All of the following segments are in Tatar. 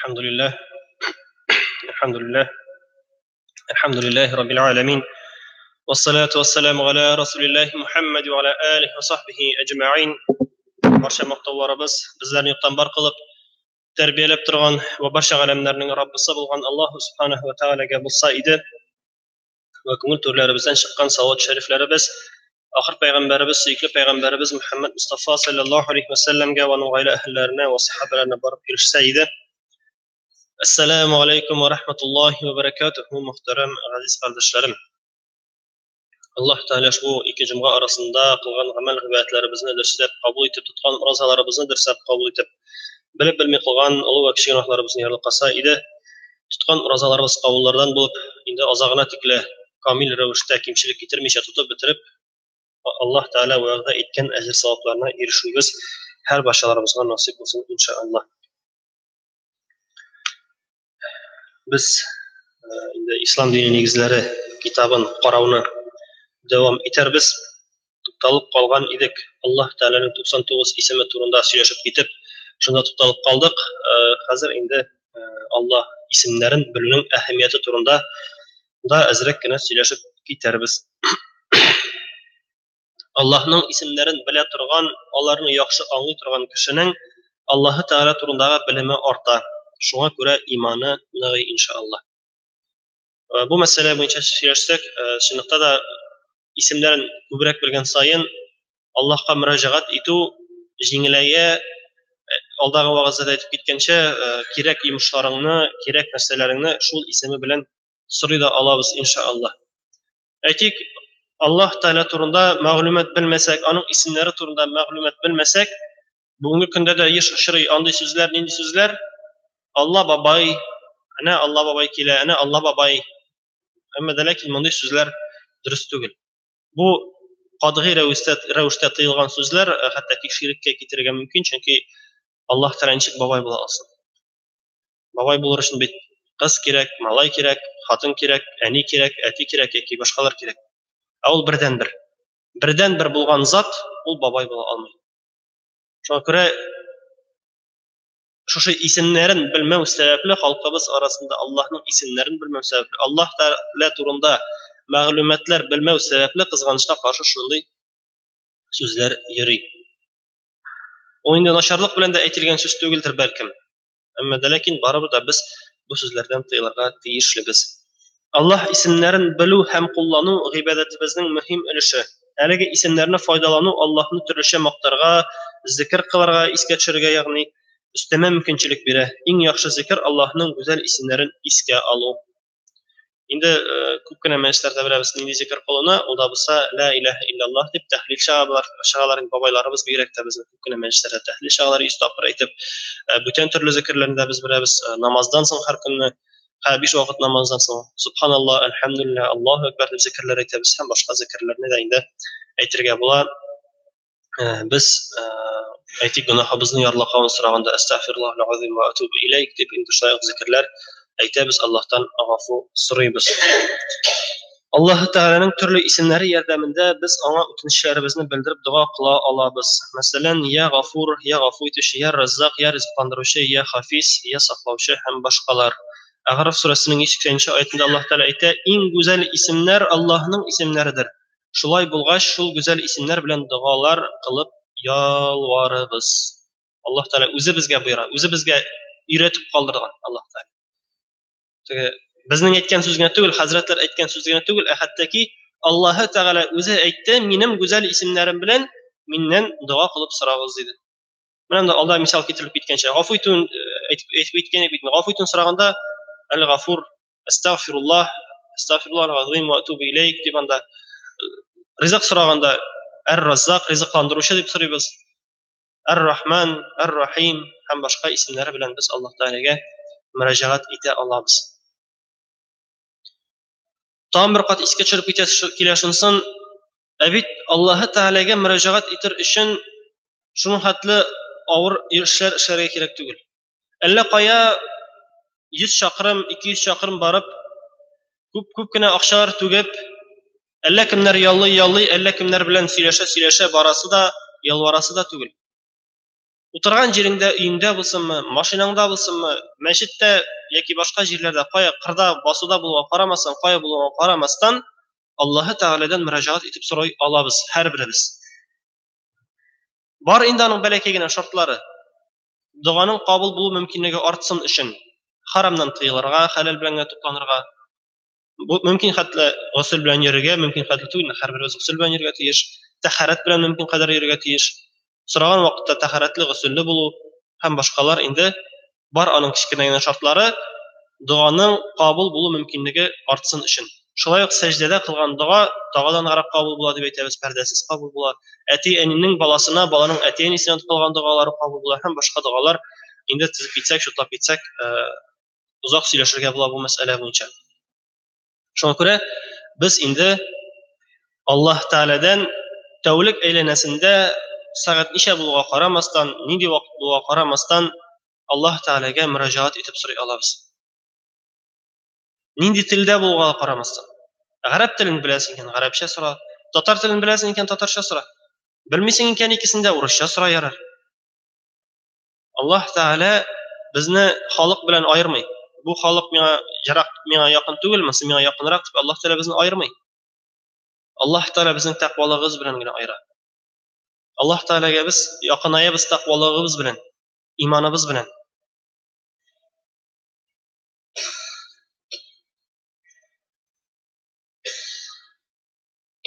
الحمد لله الحمد لله الحمد لله رب العالمين والصلاة والسلام على رسول الله محمد وعلى آله وصحبه أجمعين. Барча мактауларыбыз безләрне юктан бар кылып, тәрбияләп торган ва барча галәмнәрнең Раббысы булган Аллаһу субханаһу ва таалагә булса иде. Ва күңел түрләребездән чыккан салават шәрифләребез ахыр пәйгамбәребез, сөекле пәйгамбәребез Мөхәммәд Мустафа саллаллаһу алейхи ва сәлләмгә ва аның гаилә әһелләренә ва сахабаларына барып ирешсә иде. Ассаламу алейкум ва рахматуллахи ва баракатуху, мөхтәрәм газиз кардәшләрем. Аллаһ Тәгалә шул ике җомга арасында кылган гамәл гыйбадәтләребезне дөресләп кабул итеп, тоткан уразаларыбызны дөресләп кабул итеп, белеп белми кылган олы вә кече гөнаһларыбызны ярлыкаса иде. Тоткан уразаларыбыз кабуллардан булып, инде азагына тикле камил рәвештә кимчелек китермичә тотып бетереп, Аллаһ Тәгалә вәгъдә иткән әҗер савапларына ирешүебез һәр барчаларыбызга насыйп булсын, иншааллаһ. Без инде Ислам дине нигезләре китабын карауны дәвам итәрбез. Тукталып калган идек. Аллаһ Тәгаләнең 99 исеме турында сөйләшеп китеп, шунда тукталып калдык. Хәзер инде Аллаһ исемнәрен белүнең әһәмияте турында да әзрәк кенә сөйләшеп китәрбез. Аллаһның исемнәрен белә торган, аларны яхшы аңлый торган кешенең Аллаһы Тәгалә турындагы белеме арта. Шуңа күрә иманы ныгый, иншаллаһ. Бу мәсьәлә буенча сөйләшсәк, чынлыкта да исемнәрен күбрәк белгән саен Аллаһка мөрәҗәгать итү җиңеләя. Алдагы вәгазьдә дә әйтеп киткәнчә, кирәк йомышларыңны, кирәк нәрсәләреңне шул исеме белән сорый да алабыз, иншаллаһ. Әйтик, Аллаһ Тәгалә турында мәгълүмат белмәсәк, аның исемнәре турында мәгълүмат белмәсәк, бүгенге көндә дә еш очрый андый сүзләр, нинди сүзләр? Алла бабай, әнә Алла бабай килә, әнә Алла бабай. Әмма дә ләкин мондый сүзләр дөрес түгел. Бу катгый рәвештә, рәвештә тыелган сүзләр, хәтта ки ширеккә китерергә мөмкин, чөнки Аллаһ Тәгалә ничек бабай була алсын? Бабай булыр өчен бит кыз кирәк, малай кирәк, хатын кирәк, әни кирәк, әти кирәк яки башкалар кирәк. Ә ул бердәнбер. Бердәнбер булган зат ул бабай була алмый. Шуңа күрә шушы исемнәрен белмәү сәбәпле халкыбыз арасында Аллаһның исемнәрен белмәү сәбәпле, Аллаһ Тәгалә турында мәгълүматлар белмәү сәбәпле кызганычка каршы шундый сүзләр йөри. Ул инде начарлык белән дә әйтелгән сүз түгелдер бәлкем. Әмма дә ләкин барыбер дә без бу сүзләрдән тыелырга тиешлебез. Аллаһ исемнәрен белү һәм куллану гыйбадәтебезнең мөһим өлеше. Әлеге исемнәрне файдалану Аллаһны төрлечә мактарга, зикер кылырга, искә төшерергә, ягъни өстәмә мөмкинчелек бирә. Иң яхшы зикер Аллаһның гүзәл исемнәрен искә алу. Инде күп кенә мәҗлесләрдә беләбез нинди зикер кылына, ул да булса ла илаһа иллаллаһ дип тәһлил чыгалар, чыгалар инде бабайларыбыз бигрәк тә безнең күп кенә мәҗлесләрдә тәһлил чыгалар 100 тапкыр әйтеп. Бүтән төрле зикерләрне дә без беләбез. Намаздан соң һәр көнне, һәр биш вакыт намаздан соң субханаллаһ, әлхәмдүлилләһ, Аллаһу әкбәр дип зикерләр әйтәбез һәм башка зикерләрне дә инде әйтергә була. Без әйтик, гөнаһыбызны ярлыкавын сораганда әстәгъфируллаһ азим ва атубу иләйк дип инде шулай ук зикерләр әйтәбез, Аллаһтан гафу сорыйбыз. Аллаһ Тәгаләнең төрле исемнәре ярдәмендә без аңа үтенечләребезне белдереп дога кыла алабыз. Мәсәлән, я Гафур, я гафу итүче, я Раззак, я ризыкландыручы, я Хафиз, я саклаучы һәм башкалар. Әгъраф сүрәсенең 180 аятында Аллаһ Тәгалә әйтә: Иң гүзәл исемнәр Аллаһның исемнәредер. Шулай булгач, шул гүзәл исемнәр белән догалар кылып ялварыгыз. Аллаһ Тәгалә үзе безгә боера, үзе безгә өйрәтеп калдырган Аллаһ Тәгалә. Теге безнең әйткән сүз генә түгел, хәзрәтләр әйткән сүз генә түгел, ә хәтта ки Аллаһ Тәгалә үзе әйтте, минем гүзәл исемнәрем белән миннән дога кылып сорагыз диде. Менә монда алда мисал китерелеп киткәнчә, гафу итүен әйтеп әйтеп киткән бит. Гафу итүен сораганда Әл-Гафур, Әстәгъфируллаһ, әстәгъфируллаһ азим ва атубу иләйк дип анда ризык сораганда Әр-Раззак, ризыкландыручы дип сорыйбыз. Әр-Рахман, Әр-Рахим һәм башка исемнәре белән без Аллаһ Тәгаләгә мөрәҗәгать итә алабыз. Тагын бер кат искә төшереп китәсе килә шунысын, ә бит Аллаһ Тәгаләгә мөрәҗәгать итер өчен шуның хәтле авыр эшләр эшләргә кирәк түгел. Әллә кая 100 чакрым, 200 чакрым барып, күп-күп кенә акчалар түгеп, әллә кемнәр яллый-яллый, әллә кемнәр белән сөйләшә-сөйләшә барасы да, ялварасы да түгел. Утырган җиреңдә, өеңдә булсынмы, машинаңда булсынмы, мәчеттә яки башка җирләрдә, кая кырда, басуда булуга карамастан, кая булуга карамастан, Аллаһы Тәгаләдән мөрәҗәгать итеп сорый алабыз һәрберебез. Бар инде аның бәләкәй генә шартлары. Доганың кабул булу мөмкинлеге артсын өчен харамнан тыелырга, хәләл белән генә тукланырга, бу мөмкин хәтле госел белән йөрергә, мөмкин хәтле түгел, һәрберебез госел белән йөрергә тиеш, тәһарәт белән мөмкин кадәр йөрергә тиеш. Сораган вакытта тәһарәтле, госелле булу һәм башкалар инде бар аның кечкенә генә шартлары доганың кабул булу мөмкинлеге артсын өчен. Шулай ук сәҗдәдә кылган дога тагы да ныграк кабул була дип әйтәбез, пәрдәсез кабул була. Әти-әнинең баласына, баланың әти-әнисенә кылган догалары кабул була һәм башка догалар инде тезеп китсәк, чутлап китсәк, озак сөйләшергә була бу мәсьәлә буенча. Шуңа күрә без инде Аллаһ Тәгаләдән тәүлек әйләнәсендә сәгать ничә булуга карамастан, нинди вакыт булуга карамастан, Аллаһ Тәгаләгә мөрәҗәгать итеп сорый алабыз. Нинди телдә булуга карамастан. Гарәп телен беләсең икән, гарәпчә сора. Татар телен беләсең икән, татарча сора. Белмисең икән, икесен дә урысча сора ярар. Аллаһ Тәгалә безне халык белән аермый. Бу халык миңа ерак, миңа якын түгел, монысы миңа якынрак дип Аллаһ Тәгалә безне аермый. Аллаһ Тәгалә безнең тәкъвалыгыбыз белән генә аера. Аллаһ Тәгаләгә без якынаябыз тәкъвалыгыбыз белән, иманыбыз белән.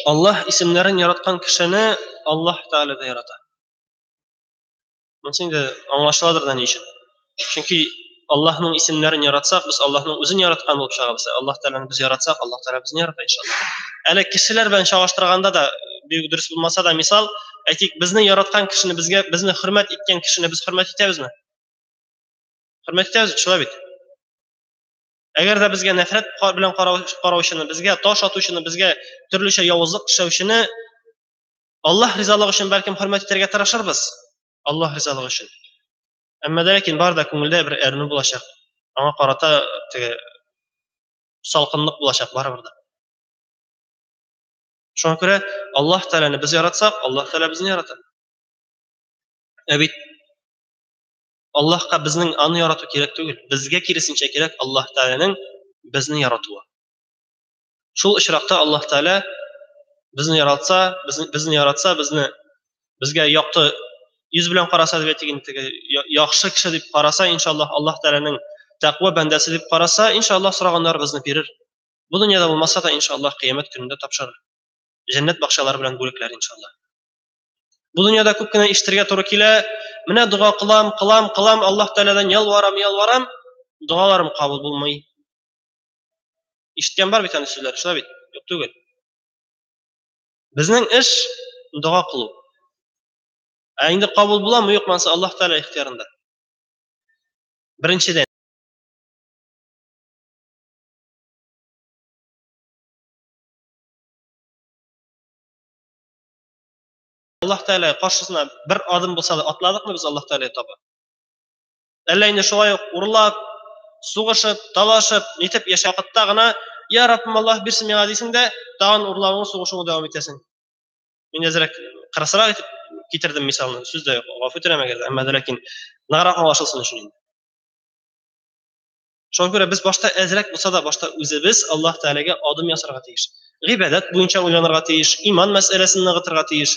Аллаһ исемнәрен яраткан кешене Аллаһ Тәгалә дә ярата. Монысы инде аңлашыладыр да ни өчен. Чөнки Аллаһның исемнәрен яратсак, без Аллаһның үзен яраткан булып чыгабыз. Аллаһ Тәгаләне без яратсак, Аллаһ Тәгалә безне ярата иншаллаһ. Әле кешеләр белән чагыштырганда да бик дөрес булмаса да, мисал, әйтик, безне яраткан кешене, безгә безне хөрмәт иткән кешене без хөрмәт итәбезме? Хөрмәт итәбез, шулай бит. Әгәр дә безгә нәфрәт белән караучыны, безгә таш атучыны, безгә төрлечә явызлык эшләүчене Аллаһ ризалыгы өчен бәлкем хөрмәт итәргә тырышырбыз. Аллаһ ризалыгы өчен. Әмма дә ләкин бар да күңелдә бер әрнү булачак. Аңа карата теге салкынлык булачак барыбер дә. Шуңа күрә Аллаһ Тәгаләне без яратсак, Аллаһ Тәгалә безне ярата. Ә бит Аллаһка безнең аны ярату кирәк түгел. Безгә киресенчә кирәк Аллаһ Тәгаләнең безне яратуы. Шул очракта Аллаһ Тәгалә безне яратса, безне, безне яратса, безне безгә якты йөз белән караса дип әйтик инде, теге яхшы кеше дип караса, иншаллаһ, Аллаһ Тәгаләнең тәкъва бәндәсе дип караса, иншаллаһ, сораганнарыбызны бирер. Бу дөньяда булмаса да, иншаллаһ, кыямәт көнендә тапшырыр. Җәннәт бакчалары белән бүләкләр, иншаллаһ. Бу дөньяда күп кенә ишетергә туры килә. Менә дога кылам, кылам, кылам, Аллаһ Тәгаләдән ялварам, ялварам, догаларым кабул булмый. Ишеткән бар бит аны сүзләр, шулай бит? Юк түгел. Безнең эш дога кылу. Ә инде кабул буламы, юкмы, анысы Аллаһ Тәгалә ихтиярында. Беренчедән, Аллаһ Тәгалә каршысына бер адым булса да атладыкмы без Аллаһ Тәгаләгә таба? Әллә инде шулай ук урлап, сугышып, талашып, нитеп яшәгән вакытта гына, я Раббым, Аллаһ бирсен миңа дисең дә, тагын урлавыңны, сугышуыңны дәвам итәсең. Мин әзрәк кырысрак итеп китердем мисалны, сүз дә юк, гафу итәм әгәр дә, әмма дә ләкин ныграк аңлашылсын өчен инде. Шуңа күрә без башта әзрәк булса да башта үзебез Аллаһ Тәгаләгә адым ясарга тиеш. Гыйбадәт буенча уйланырга тиеш, иман мәсьәләсен ныгытырга тиеш.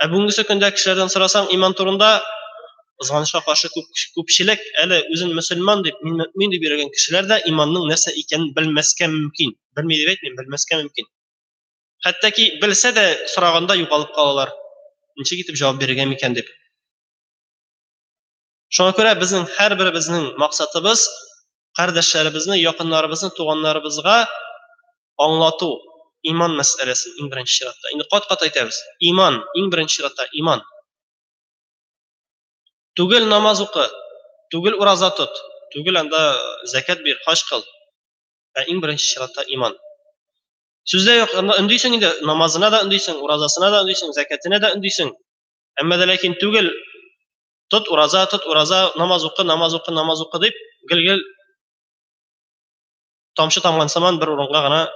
Ә бүгенгесе көндә кешеләрдән сорасаң иман турында, кызганычка каршы күп, күпчелек әле үзен мөселман дип, мин мөэмин дип йөргән кешеләр дә иманның нәрсә икәнен белмәскә мөмкин. Белми дип әйтмим, белмәскә мөмкин. Хәтта ки белсә дә сораганда югалып калалар. Ничек итеп җавап бирергә микән дип. Шуңа күрә безнең һәрберебезнең максатыбыз кардәшләребезне, якыннарыбызны, туганнарыбызга аңлату иман мәсьәләсен иң беренче чиратта. Инде кат-кат әйтәбез. Иман, иң беренче чиратта иман. Түгел намаз укы, түгел ураза тот, түгел анда зәкят бир, хаҗ кыл. Ә иң беренче чиратта иман. Сүздә юк, анда өндисең инде, намазына да өндисең, уразасына да өндисең, зәкятенә дә өндисең. Әмма дә ләкин түгел тот ураза, тот ураза, намаз укы, намаз укы, намаз укы дип гел-гел тамчы тамган сыман бер урынга гына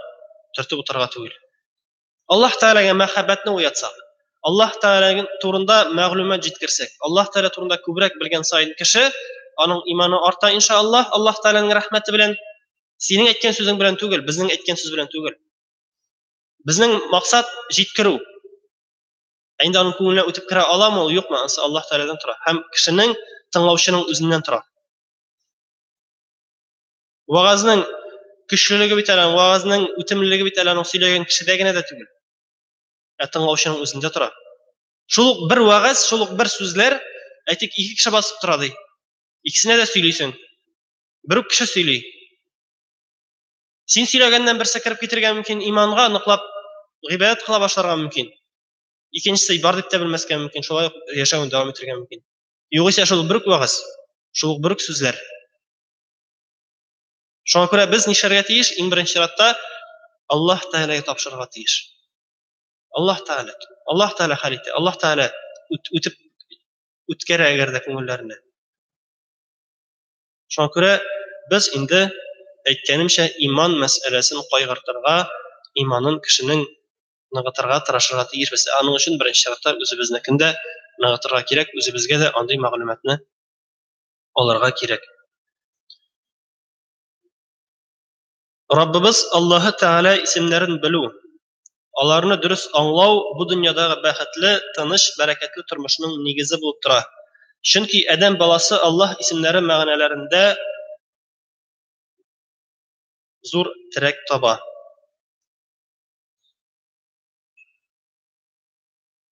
төртеп утырырга түгел. Аллаһ Тәгаләгә мәхәббәтне уятсак, Аллаһ Тәгалә турында мәгълүмат җиткерсәк, Аллаһ Тәгалә турында күбрәк белгән саен кеше, аның иманы арта, иншаллаһ, Аллаһ Тәгаләнең рәхмәте белән. Синең әйткән сүзең белән түгел, безнең әйткән сүз белән түгел. Безнең максат җиткерү. Ә инде аның күңеленә үтеп керә аламы ул, юкмы, анысы Аллаһ Тәгаләдән тора һәм кешенең, тыңлаучының үзеннән тора. Вагазның көчлелеге бит әле, вагазның үтемлелеге бит әле аның сөйләгән кешедә генә дә түгел. Ә тыңлаучының үзендә тора. Шул ук бер вагаз, шул ук бер сүзләр, әйтик, ике кеше басып тора ди. Икесенә дә сөйлисең. Бер үк кеше сөйли. Син сөйләгәннән берсе кереп китергә мөмкин иманга, ныклап гыйбадәт кыла башларга мөмкин. Икенчесе бар дип тә белмәскә мөмкин, шулай ук яшәвен дәвам итәргә мөмкин. Югыйсә шул бер үк вагаз, шул ук бер үк сүзләр. Шуңа күрә без нишләргә тиеш? Иң беренче чиратта Аллаһ Тәгаләгә тапшырырга тиеш. Аллаһ Тәгалә, Аллаһ Тәгалә хәл итә, Аллаһ Тәгалә үтеп үткәрә әгәр дә күңелләрне. Шуңа күрә без инде әйткәнемчә иман мәсьәләсен кайгыртырга, иманын кешенең ныгытырга тырышырга тиешбез. Аның өчен беренче чиратта үзебезнекен дә ныгытырга кирәк, үзебезгә дә андый мәгълүматны алырга кирәк. Раббыбыз Аллаһы Тәгалә исемнәрен белү, аларны дөрес аңлау бу дөньядагы бәхетле, тыныч, бәрәкәтле тормышның нигезе булып тора. Чөнки адәм баласы Аллаһ исемнәре мәгънәләрендә зур терәк таба.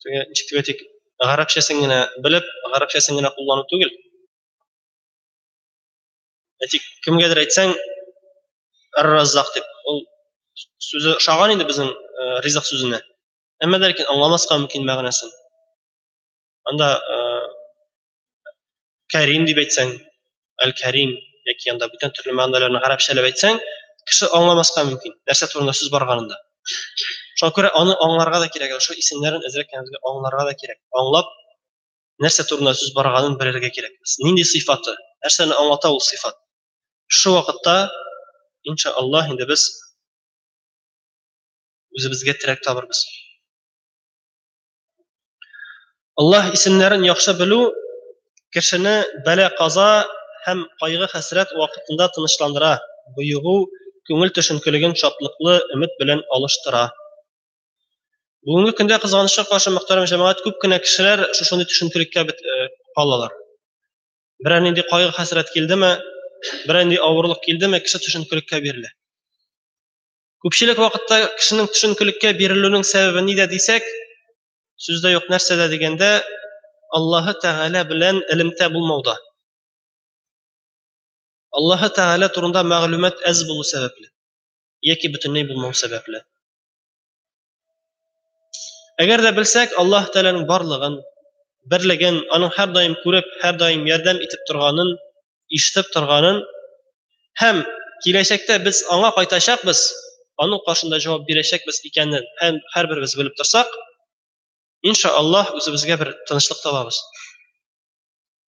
Ничек дип әйтик, гарәпчәсен генә белеп, гарәпчәсен генә куллану түгел. Әйтик, кемгәдер әйтсәң, Ар-Раззак дип, ул сүзе ошаган инде безнең ризык сүзенә. Әмма дә ләкин аңламаска мөмкин мәгънәсен. Анда Кәрим дип әйтсәң, Әл-Кәрим яки анда бүтән төрле мәгънәләрне гарәпчәләп әйтсәң, кеше аңламаска мөмкин, нәрсә турында сүз барганын да. Шуңа күрә аны аңларга да кирәк, шул исемнәрен әзрәк кенә безгә аңларга да кирәк. Аңлап, нәрсә турында сүз барганын белергә кирәк. Нинди сыйфаты, нәрсәне аңлата ул сыйфат. Шул вакытта, иншаллаһ, инде без үзебезгә терәк табырбыз. Аллаһ исемнәрен яхшы белү кешене бәла-каза һәм кайгы-хәсрәт вакытында тынычландыра, боегу, күңел төшенкелеген шатлыклы өмет белән алыштыра. Бүгенге көндә кызганычка каршы, мөхтәрәм җәмәгать, күп кенә кешеләр шушындый төшенкелеккә калалар. Берәр нинди кайгы-хәсрәт килдеме, берәр нинди авырлык килдеме, кеше төшенкелеккә бирелә. Күпчелек вакытта кешенең төшенкелеккә бирелүнең сәбәбе нидә дисәк, сүз дә юк нәрсәдә дигәндә, Аллаһы Тәгалә белән элемтә булмауда. Аллаһы Тәгалә турында мәгълүмат әз булу сәбәпле яки бөтенләй булмау сәбәпле. Әгәр дә белсәк, Аллаһ Тәгаләнең барлыгын, берлеген, аның һәрдаим күреп, һәрдаим ярдәм итеп торганын, ишетеп торганын һәм киләчәктә без аңа кайтачакбыз, аның каршында җавап бирәчәкбез икәнен һәм һәрберебез белеп торсак, иншаллаһ, үзебезгә бер тынычлык табабыз.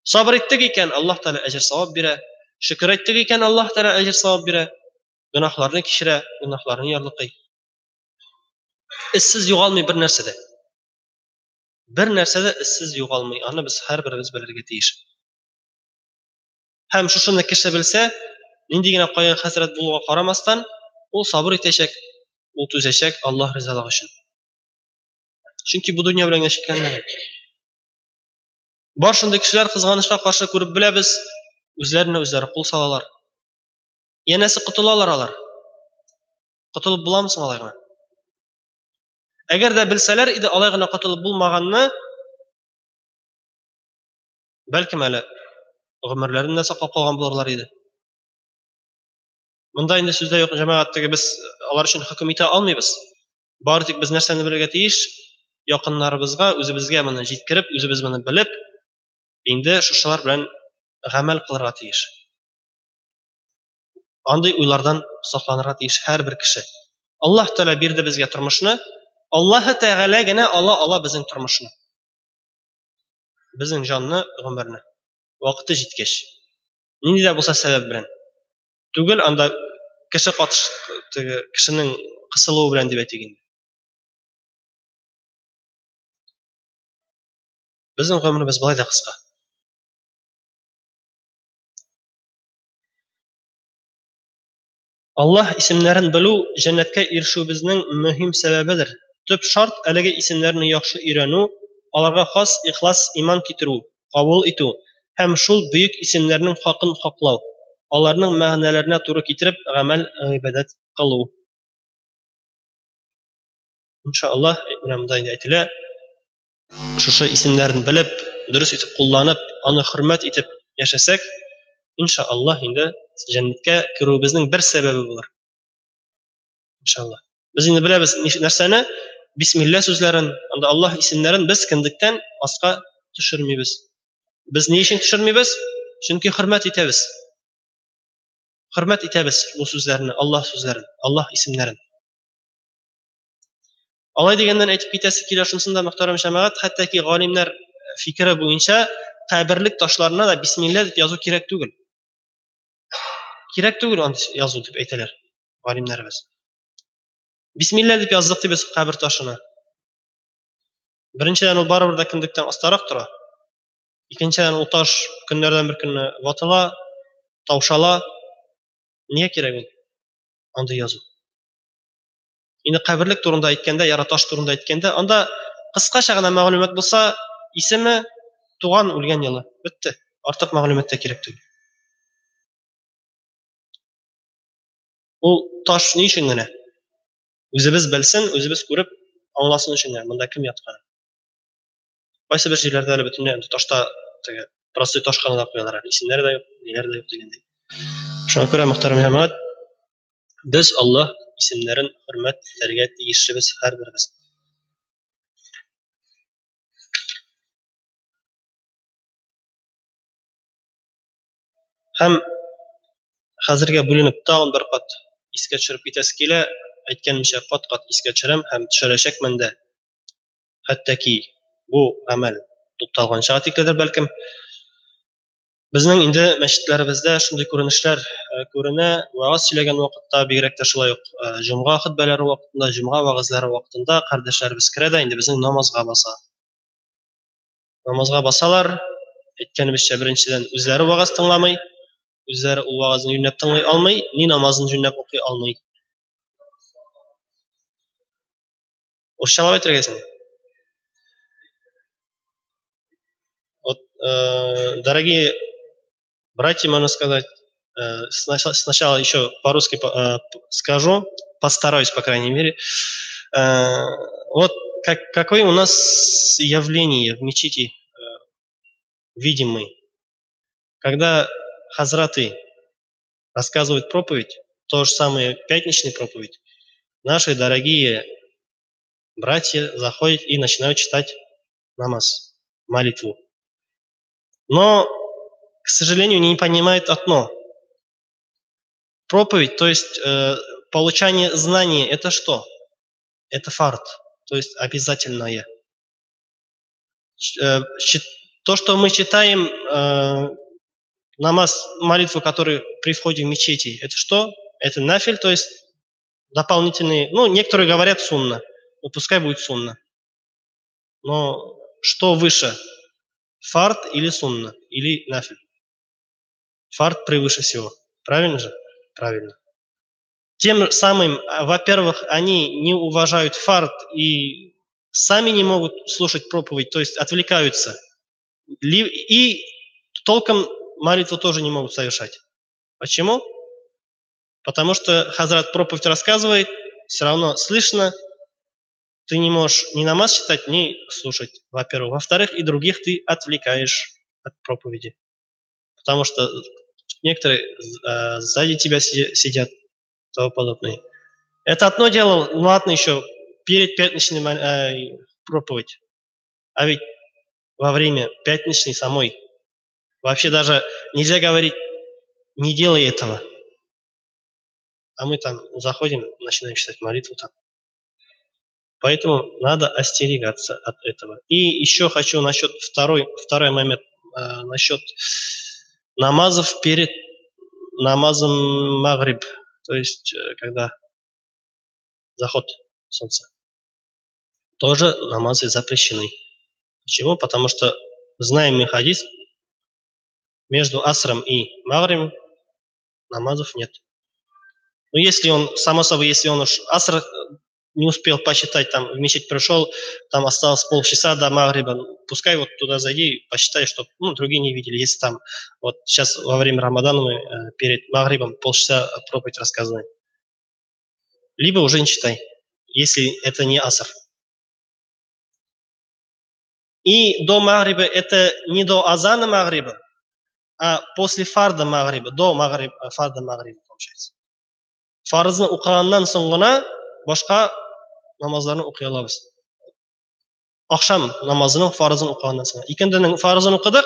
Сабыр иттек икән, Аллаһ Тәгалә әҗер савап бирә. Шөкер әйттек икән, Аллаһ Тәгалә әҗер савап бирә. Гөнаһларны кичерә, гөнаһларны ярлыкый. Эзсез югалмый бер нәрсә дә. Бер нәрсә дә эзсез югалмый. Аны без һәрберебез белергә тиеш. Һәм шушыны кеше белсә, нинди генә кайгы-хәсрәт булуга карамастан, ул сабыр итәчәк, ул түзәчәк Аллаһ ризалыгы өчен. Чөнки бу дөнья белән генә чикләнмәгән. Бар шундый кешеләр, кызганычка каршы, күреп беләбез, үзләренә үзләре кул салалар. Янәсе котылалар алар. Котылып буламы соң алай гына? Әгәр дә белсәләр иде алай гына котылып булмаганны, бәлкем әле гомерләрен дә саклап калган булырлар иде. Монда инде сүз дә юк, җәмәгать, теге без алар өчен хөкем итә алмыйбыз. Бары тик без нәрсәне белергә тиеш? Якыннарыбызга, үзебезгә моны җиткереп, үзебез моны белеп, инде шушылар белән гамәл кылырга тиеш. Андый уйлардан сакланырга тиеш һәрбер кеше. Аллаһ Тәгалә бирде безгә тормышны, Аллаһ Тәгалә генә ала ала безнең тормышны. Безнең җанны, гомерне. Вакыты җиткәч. Нинди дә булса сәбәп белән. Түгел анда кеше катыш, теге кешенең кысылуы белән дип әйтик инде. Безнең гомеребез болай да кыска. Аллаһ исемнәрен белү җәннәткә ирешүебезнең мөһим сәбәбедер. Төп шарт әлеге исемнәрне яхшы өйрәнү, аларга хас ихлас иман китерү, кабул итү һәм шул бөек исемнәрнең хакын хаклау, аларның мәгънәләренә туры китереп гамәл гыйбадәт кылу. Иншаллаһ, менә монда инде әйтелә, шушы исемнәрен белеп, дөрес итеп кулланып, аны хөрмәт итеп яшәсәк, иншаллаһ, инде җәннәткә керүебезнең бер сәбәбе булыр. Иншаллаһ. Без инде беләбез нәрсәне? Бисмилла сүзләрен, анда Аллаһ исемнәрен без кендектән аска төшермибез. Без ни өчен төшермибез? Чөнки хөрмәт итәбез. Хөрмәт итәбез бу сүзләрне, Аллаһ сүзләрен, Аллаһ исемнәрен. Алай дигәннән әйтеп китәсе килә шунысын да, мөхтәрәм җәмәгать, хәтта ки галимнәр фикере буенча каберлек ташларына да бисмилла дип язу кирәк түгел. Кирәк түгел аны язу дип әйтәләр галимнәребез. Бисмилла дип яздык дип без кабер ташына. Беренчедән, ул барыбер дә кендектән астарак тора. Икенчедән, ул таш көннәрдән бер көнне ватыла, таушала. Нигә кирәк ул андый язу? Инде каберлек турында әйткәндә, яра таш турында әйткәндә, анда кыскача гына мәгълүмат булса, исеме, туган, үлгән елы, бетте. Артык мәгълүмат та кирәк түгел. Ул таш ни өчен генә? Үзебез белсен, үзебез күреп, аңласын өчен генә, монда кем яткан. Кайсы бер җирләрдә әле бөтенләй андый ташта теге простой таш кына да куялар әле, исемнәре дә юк, ниләре дә юк дигәндәй. Шуңа күрә, мөхтәрәм җәмәгать, без Аллаһ исемнәрен хөрмәт итәргә тиешлебез һәрберебез. Һәм хәзергә бүленеп тагын бер кат искә төшереп китәсе килә, әйткәнемчә, кат-кат искә төшерәм һәм төшерәчәкмен дә. Хәтта ки бу гамәл тукталганчага тикледер бәлкем. Безнең инде мәчетләребездә шундый күренешләр күренә, вәгазь сөйләгән вакытта, бигрәк тә шулай ук җомга хөтбәләре вакытында, җомга вәгазьләре вакытында кардәшләребез керә дә инде безнең намазга баса. Намазга басалар, әйткәнебезчә, беренчедән, үзләре вәгазь тыңламый, үзләре ул вәгазьне юньләп тыңлый алмый, ни намазын юньләп укый алмый. Урысчалап әйтергә син. Вот, дорогие братья, можно сказать, сначала еще по-русски скажу, постараюсь, по крайней мере. Вот какое у нас явление в мечети видим мы. Когда хазраты рассказывают проповедь, то же самое пятничная проповедь, наши дорогие братья заходят и начинают читать намаз, молитву. Но, к сожалению, не понимают одно. Проповедь, то есть получание знаний, это что? Это фард, то есть обязательное. То, что мы читаем намаз, молитву, которую при входе в мечети, это что? Это нафиль, то есть дополнительные, ну, некоторые говорят сунна, но пускай будет сунна. Но что выше? Фард или сунна, или нафиль? Фард превыше всего. Правильно же? Правильно. Тем самым, во-первых, они не уважают фард и сами не могут слушать проповедь, то есть отвлекаются. И толком молитву тоже не могут совершать. Почему? Потому что хазрат проповедь рассказывает, все равно слышно, ты не можешь ни намаз читать, ни слушать, во-первых. Во-вторых, и других ты отвлекаешь от проповеди. Потому что некоторые сзади тебя сидят, тому подобное. Это одно дело, ну ладно еще, перед пятничной проповедь. А ведь во время пятничной самой вообще даже нельзя говорить, не делай этого. А мы там заходим, начинаем читать молитву там. Поэтому надо остерегаться от этого. И еще хочу насчет второй момент, насчет намазов перед намазом магриб, то есть когда заход солнца. Тоже намазы запрещены. Почему? Потому что Знаем мы хадис, между асром и магрибом намазов нет. Но если он, само собой, если он уж аср не успел посчитать, там в мечеть пришел, там осталось полчаса до магриба, пускай вот туда зайди, посчитай, чтобы, ну, другие не видели. Если там вот сейчас во время Рамадана мы перед магрибом полчаса проповедь рассказываем. Либо уже не читай, если это не аср. И до магриба это не до азана магриба, а после фарда магриба, до магриба, фарда магриба получается. Фарзны укыганнан соң гына башка намазларны укый алабыз. Ахшам намазының фарызын укыганнан соң. Икенденең фарызын укыдык,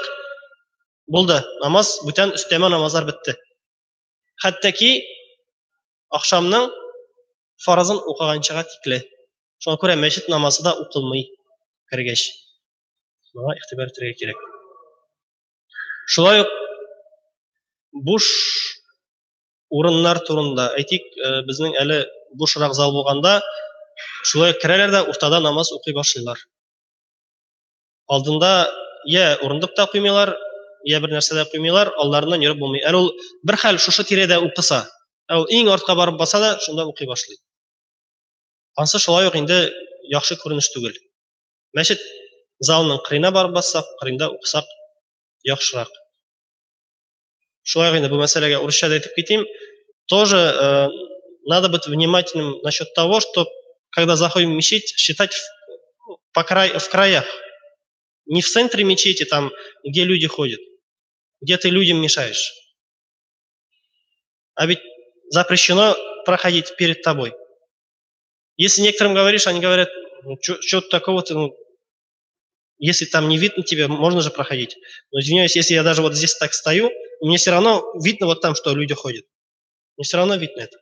булды. Намаз, бүтән өстәмә намазлар бетте. Хәтта ки ахшамның фарызын укыганчыга тикле. Шуңа күрә мәчет намазы да укылмый кергәч. Моңа игътибар итәргә кирәк. Шулай ук буш урыннар турында әйтик, безнең әле бушрак зал булганда, шулай керәләр дә уртада намаз укый башлыйлар. Алдында я урындык та куймыйлар, я бер нәрсә дә куймыйлар, алларыннан йөреп булмый. Әле ул бер хәл шушы тирәдә укыса, ә ул иң артка барып баса да, шунда укый башлый. Ансы шулай ук инде яхшы күренеш түгел. Мәчет залының кырыена барып бассак, кырыенда укысак яхшырак. Шулай ук инде бу мәсьәләгә урысча да әйтеп китим. Тоже надо быть внимательным насчет того, что когда заходим в мечеть, считать в краях. Не в центре мечети, там, где люди ходят, где ты людям мешаешь. А ведь запрещено проходить перед тобой. Если некоторым говоришь, они говорят, ну, чё такого-то, ну, если там не видно тебе, можно же проходить. Но извиняюсь, если я даже вот здесь так стою, мне все равно видно вот там, что люди ходят. Мне все равно видно это.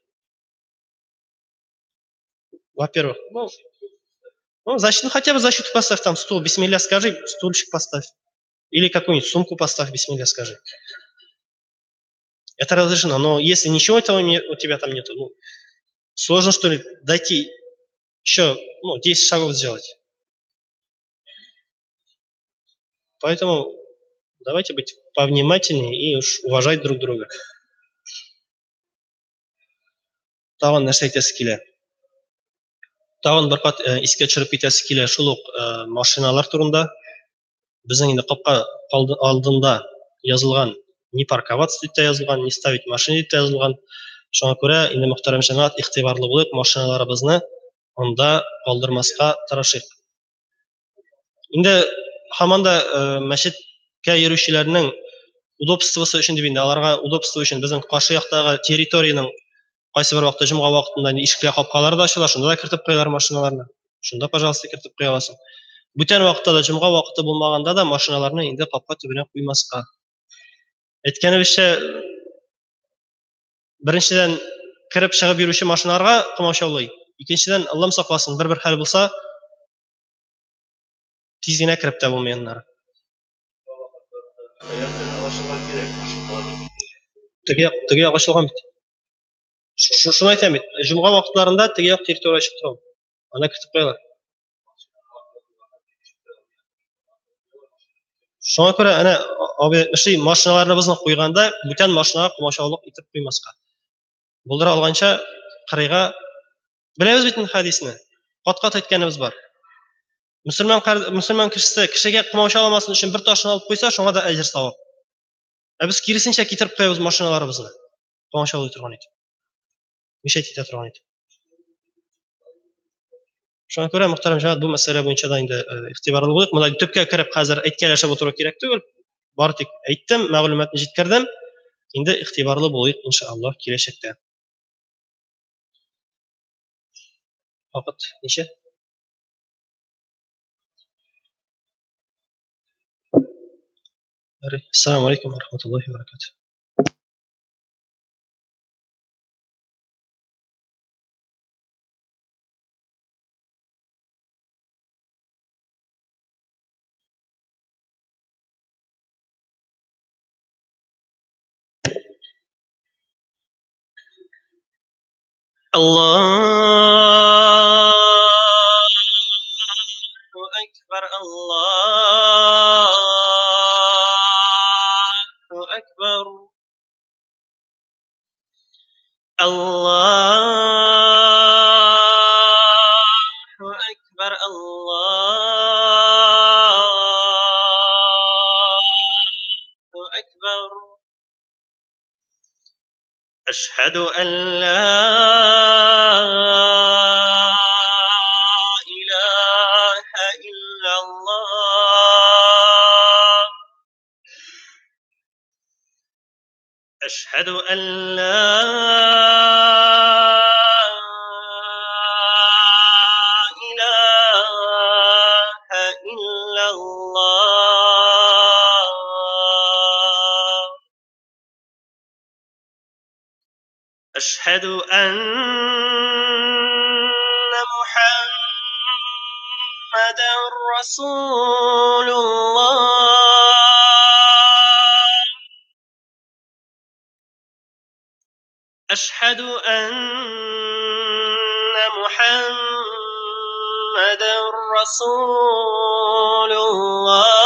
Во-первых, ну, защиту, хотя бы защиту поставь, там стул, бисмилля скажи, стульчик поставь. Или какую-нибудь сумку поставь, бисмилля скажи. Это разрешено, но если ничего этого у тебя там нету, ну, сложно, что ли, дойти еще, ну, 10 шагов сделать. Поэтому давайте быть повнимательнее и уж уважать друг друга. Тагын нәрсә әйтәсе килә? Тагын бер кат искә төшереп китәсе килә шул ук машиналар турында. Безнең инде капка алдында язылган не парковаться дип тә язылган, не ставить машина дип тә язылган. Шуңа күрә инде мөхтәрәм җәмәгать игътибарлы булып, машиналарыбызны анда калдырмаска тырышыйк. Инде һаман да мәчеткә йөрүчеләрнең удобствосы өчен дип инде аларга удобство өчен безнең каршы яктагы территориянең кайсы бер вакытта җомга вакытында инде ишекләр капкалары да ачыла, шунда да кертеп куялар машиналарны. Шунда, пожалуйста, кертеп куя аласың. Бүтән вакытта да җомга вакыты булмаганда да машиналарны инде капка төбенә куймаска. Әйткәнебезчә, беренчедән кереп чыгып йөрүче машиналарга комачаулый. Икенчедән, Аллам сакласын, бер-бер хәл булса, тиз генә кереп тә булмый аннары. Теге як ачылган бит. Шуны әйтәм бит. Җомга вакытларында теге як территория ачык тора. Анда кертеп куялар. Шуңа күрә әнә абый әйтмешли, машиналарыбызны куйганда бүтән машинага комачаулык итеп куймаска. Булдыра алганча кырыйга беләбез бит инде хәдисне. Кат-кат әйткәнебез бар. Мөселман кешесе кешегә комачауламасын өчен бер ташны алып куйса, шуңа да әҗер савап. Ә без киресенчә китереп куябыз машиналарыбызны. Комачаулый торган итеп. Мешать итә торган итеп. Шуңа күрә, мөхтәрәм җәмәгать, бу мәсьәлә буенча да инде игътибарлы булыйк. Монда төпкә кереп хәзер әйткәләшеп утыру кирәк түгел. Бары тик әйттем, мәгълүматны җиткердем. Инде игътибарлы булыйк, иншаллаһ, киләчәктә. Вакыт ничә? Ассаламу алейкум ва рахматуллахи ва баракатух. Allahu Ekber, Allahu أشهد أن لا إله إلا الله. أشهد أن لا إله إلا الله. أشهد أن محمدا رسول الله. أشهد أن محمدا رسول الله.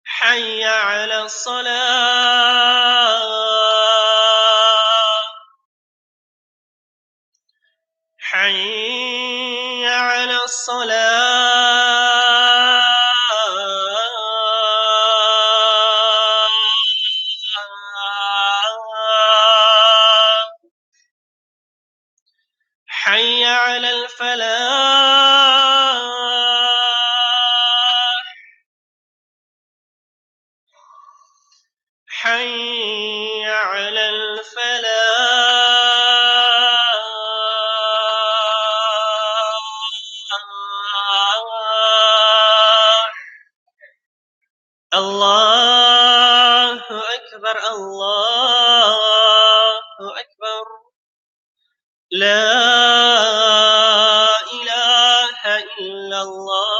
حي على الصلاة. حي على الصلاة. حي على الفلاح. حي على الفلاح. الله أكبر، الله أكبر، لا إله إلا الله.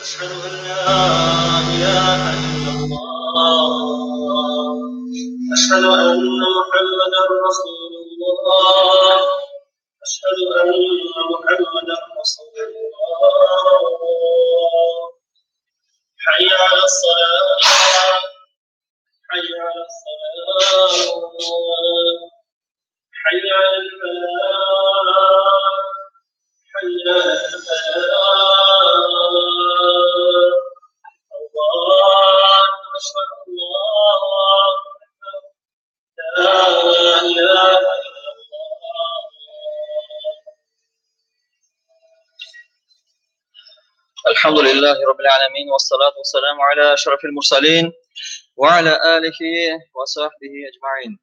أشهد أن لا إله إلا الله. أشهد أن محمدا رسول الله. أشهد أن محمدا رسول الله. حي على الصلاة، حي على الصلاة، حي على الفلاح، حي على الفلاح. الله أكبر، الله أكبر، لا إله إلا الله. الحمد لله رب العالمين، والصلاة والسلام على أشرف المرسلين وعلى آله وصحبه أجمعين.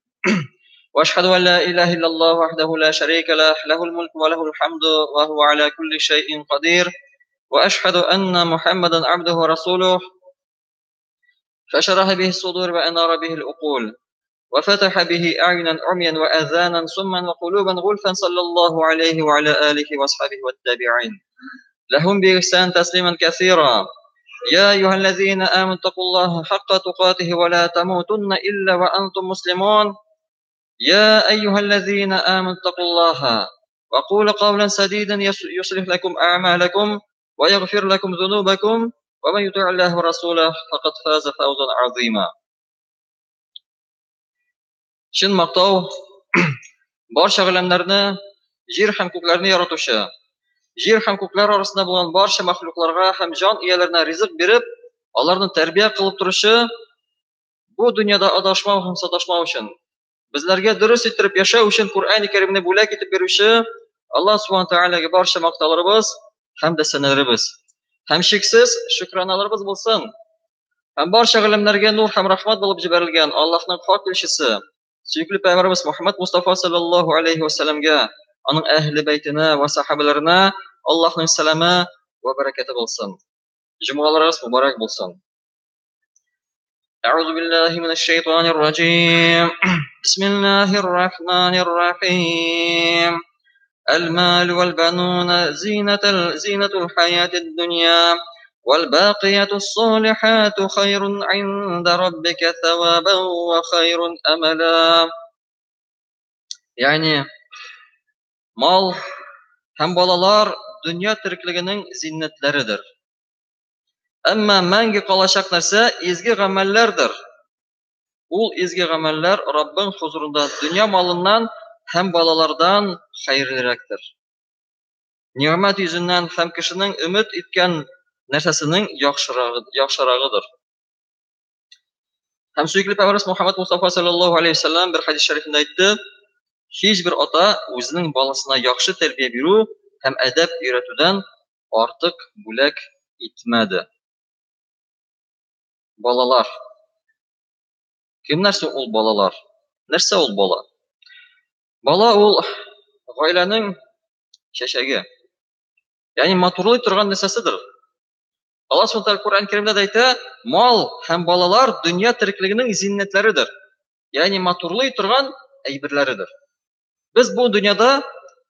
وأشهد أن لا إله إلا الله وحده لا شريك له، له الملك وله الحمد وهو على كل شيء قدير. وأشهد أن محمدا عبده ورسوله، فشرح به الصدور وأنار به العقول، وفتح به أعينا عميا وآذانا صما وقلوبا غلفا، صلى الله عليه وعلى آله وأصحابه والتابعين لهم بإحسان تسليما كثيرا. يا أيها الذين آمنوا اتقوا الله حق تقاته ولا تموتن إلا وأنتم مسلمون. يا أيها الذين آمنوا اتقوا الله وقولوا قولا سديدا يصلح لكم أعمالكم ويغفر لكم ذنوبكم، ومن يطع الله ورسوله فقد فاز فوزا عظيما. Чын мактау барча галәмнәрне, җир һәм күкләрне яратучы, җир һәм күкләр арасында булган барча мәхлукларга һәм җан ияләренә ризык биреп, аларны тәрбия кылып торучы, бу дөньяда адашмау һәм саташмау өчен, безләргә дөрес иттереп яшәү өчен Коръән-и Кәримне бүләк итеп бирүче Аллаһ Субхану Тәгаләгә барча мактауларыбыз һәм дә сәнәләребез һәм чиксез шөкраналарыбыз булсын. Һәм барча галәмнәргә нур һәм рәхмәт булып җибәрелгән Аллаһның хак илчесе, сөекле пәйгамбәребез Мухаммад Мустафа саллаллаһу алейхи ва сәлламгә, аның әһле бәйтенә ва сахабаларына Аллаһның сәламе ва бәрәкәте булсын. Җомгаларыгыз мөбарәк булсын. أعوذ بالله من الشيطان الرجيم. بسم الله الرحمن الرحيم. المال والبنون زينة الحياة الدنيا، والباقيات الصالحات خير عند ربك ثوابا وخير أملا. Ягъни мал һәм балалар дөнья тереклегенең зиннәтләредер. Әмма мәңге калачак нәрсә изге гамәлләрдер. Ул изге гамәлләр Раббың хузурында дөнья малыннан һәм балалардан хәерлерәктер. Ниғмәт йөзеннән һәм кешенең өмет иткән нәрсәсенең яхшырагыдыр. Һәм сөекле пәйгамбәребез Мухаммад Мустафа саллаллаһу алейхи ва саллям бер хадис шәрифендә әйтте: һич бер ата үзенең баласына яхшы тәрбия бирү һәм әдәп өйрәтүдән артык бүләк итмәде. Балалар. Кем нәрсә ул балалар? Нәрсә ул бала? Бала ул гаиләнең чәчәге. Ягъни матурлый торган нәрсәседер. Аллаһ Субхану ва Тааля Коръән Кәримдә дә әйтә, мал һәм балалар дөнья тереклегенең зиннәтләредер. Ягъни матурлый торган әйберләредер. Без бу дөньяда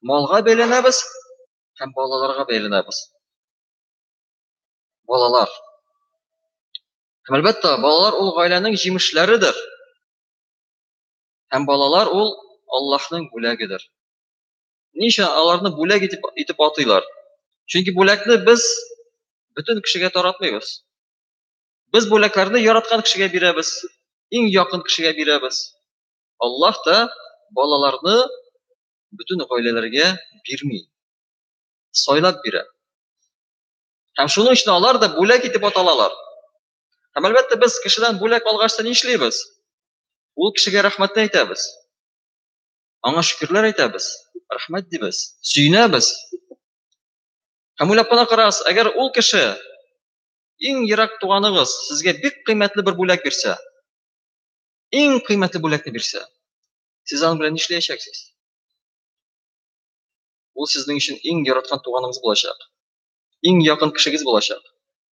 малга бәйләнәбез һәм балаларга бәйләнәбез. Балалар. Һәм әлбәттә, балалар ул гаиләнең җимешләредер. Һәм балалар ул Аллаһның бүләгедер. Ни өчен аларны бүләк итеп атыйлар? Чөнки бүләкне без бөтен кешегә таратмыйбыз. Без бүләкләрне яраткан кешегә бирәбез, иң якын кешегә бирәбез. Аллаһ та балаларны бөтен гаиләләргә бирми, сайлап бирә. Һәм шуның өчен алар да бүләк итеп аталалар. Һәм әлбәттә, без кешедән бүләк алгач та ни эшлибез? Ул кешегә рәхмәтне әйтәбез. Аңа шөкерләр әйтәбез, рәхмәт дибез, сөенәбез. Һәм уйлап кына карагыз, әгәр ул кеше иң ерак туганыгыз сезгә бик кыйммәтле бер бүләк бирсә, иң кыйммәтле бүләкне бирсә, сез аның белән нишләячәксез? Ул сезнең өчен иң яраткан туганыгыз булачак, иң якын кешегез булачак.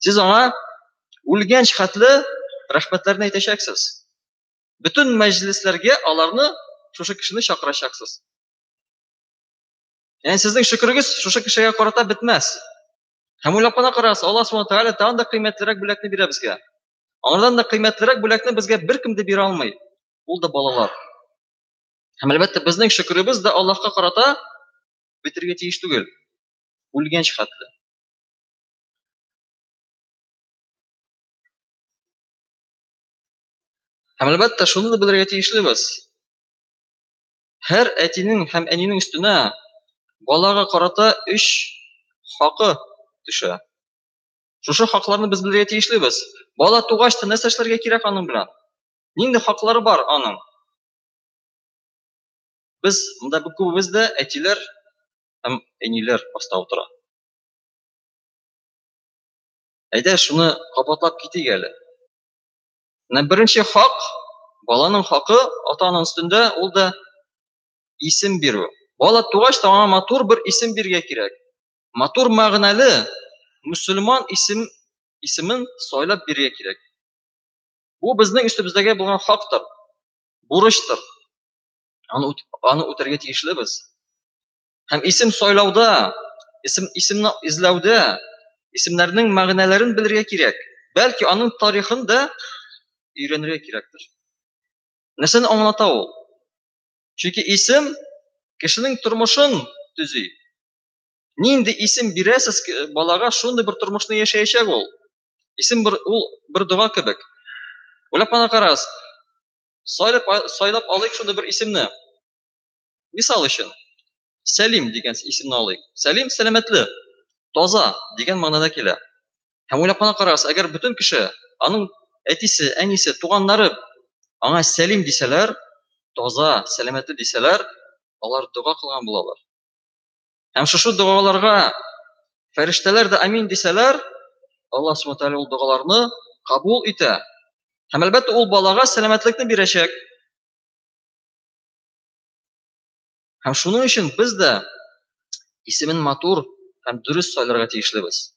Сез аңа үлгәнчә хәтле рәхмәтләрне әйтәчәксез. Бөтен мәҗлесләргә аларны, шушы кешене чакырачаксыз. Ягъни сезнең шөкерегез шушы кешегә карата бетмәс. Һәм уйлап кына карагыз, Аллаһ Субхану Тәгалә тагын да кыйммәтлерәк бүләкне бирә безгә. Аңардан да кыйммәтлерәк бүләкне безгә беркем дә бирә алмый. Ул да балалар. Һәм әлбәттә, безнең шөкеребез дә Аллаһка карата бетергә тиеш түгел. Үлгәнче хәтле. Һәм әлбәттә, шуны да белергә тиешлебез. Һәр әтинең һәм әнинең өстенә балага карата өч хакы төшә. Шушы хакларны без белергә тиешлебез. Бала тугач та нәрсә эшләргә кирәк аның белән? Нинди хаклары бар аның? Без монда бик күбебез дә әтиләр һәм әниләр аста утыра. Әйдә, шуны кабатлап китик әле. Менә беренче хак, баланың хакы ата-ананың өстендә, ул да исем бирү. Бала тугач та аңа матур бер исем бирергә кирәк. Матур мәгънәле мөселман исем исемен сайлап бирергә кирәк. Бу безнең өстебездәге булган хактыр, бурычтыр. Аны, аны үтәргә тиешлебез. Һәм исем сайлауда, исем, исемне эзләүдә исемнәрнең мәгънәләрен белергә кирәк. Бәлки аның тарихын да өйрәнергә кирәктер. Нәрсәне аңлата ул? Чөнки исем кешенең тормышын төзи. Нинди исем бирәсез балага, шундый бер тормышны яшәячәк ул. Исем бер ул бер дога кебек. Уйлап кына карагыз. Сайлап, сайлап алыйк шундый бер исемне. Мисал өчен, Сәлим дигән исемне алыйк. Сәлим сәламәтле, таза дигән мәгънәдә килә. Һәм уйлап кына карагыз, әгәр бөтен кеше, аның әтисе, әнисе, туганнары аңа Сәлим дисәләр, таза, сәламәтле дисәләр, алар дога кылган булалар. Һәм шушы догаларга фәрештәләр дә амин дисәләр, Аллаһ Субхану тәгалә ул догаларны кабул итә. Һәм әлбәттә ул балага сәламәтлекне бирәчәк. Һәм шуның өчен без дә исемен матур һәм дөрес сайларга тиешлебез.